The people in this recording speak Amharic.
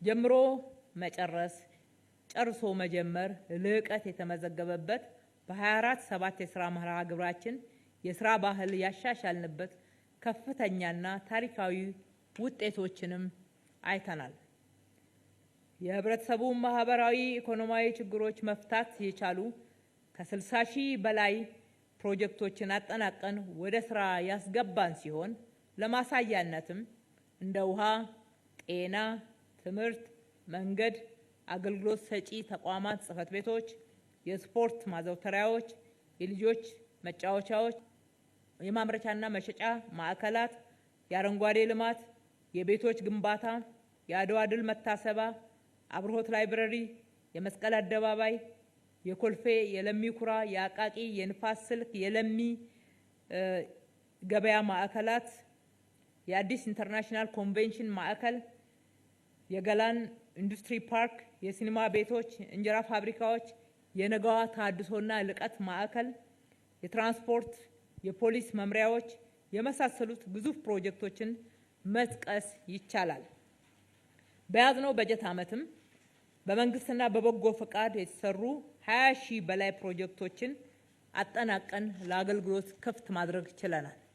ጀምሮ መጨረስ፣ ጨርሶ መጀመር ልህቀት የተመዘገበበት፣ በ24/7 የስራ መርሃ ግብራችን የስራ ባህል ያሻሻልንበት ከፍተኛና ታሪካዊ ውጤቶችንም አይተናል። የህብረተሰቡን ማህበራዊ፣ ኢኮኖሚያዊ ችግሮች መፍታት የቻሉ ከ60 ሺህ በላይ ፕሮጀክቶችን አጠናቀን ወደ ስራ ያስገባን ሲሆን፣ ለማሳያነትም እንደ ውሃ፣ ጤና፣ ትምህርት፣ መንገድ፣ አገልግሎት ሰጪ ተቋማት ጽህፈት ቤቶች፣ የስፖርት ማዘውተሪያዎች፣ የልጆች መጫወቻዎች፣ የማምረቻና መሸጫ ማዕከላት፣ የአረንጓዴ ልማት፣ የቤቶች ግንባታ፣ የአድዋ ድል መታሰቢያ፣ አብርሆት ላይብረሪ፣ የመስቀል አደባባይ፣ የኮልፌ፣ የለሚ ኩራ፣ የአቃቂ፣ የንፋስ ስልክ፣ የለሚ ገበያ ማዕከላት፣ የአዲስ ኢንተርናሽናል ኮንቬንሽን ማዕከል፣ የገላን ኢንዱስትሪ ፓርክ፣ የሲኒማ ቤቶች፣ እንጀራ ፋብሪካዎች፣ የነገዋ ተሃድሶና ልቀት ማዕከል፣ የትራንስፖርት፣ የፖሊስ መምሪያዎች የመሳሰሉት ግዙፍ ፕሮጀክቶችን መጥቀስ ይቻላል። በያዝነው በጀት ዓመትም በመንግስትና በበጎ ፈቃድ የተሰሩ 20 ሺህ በላይ ፕሮጀክቶችን አጠናቀን ለአገልግሎት ክፍት ማድረግ ችለናል።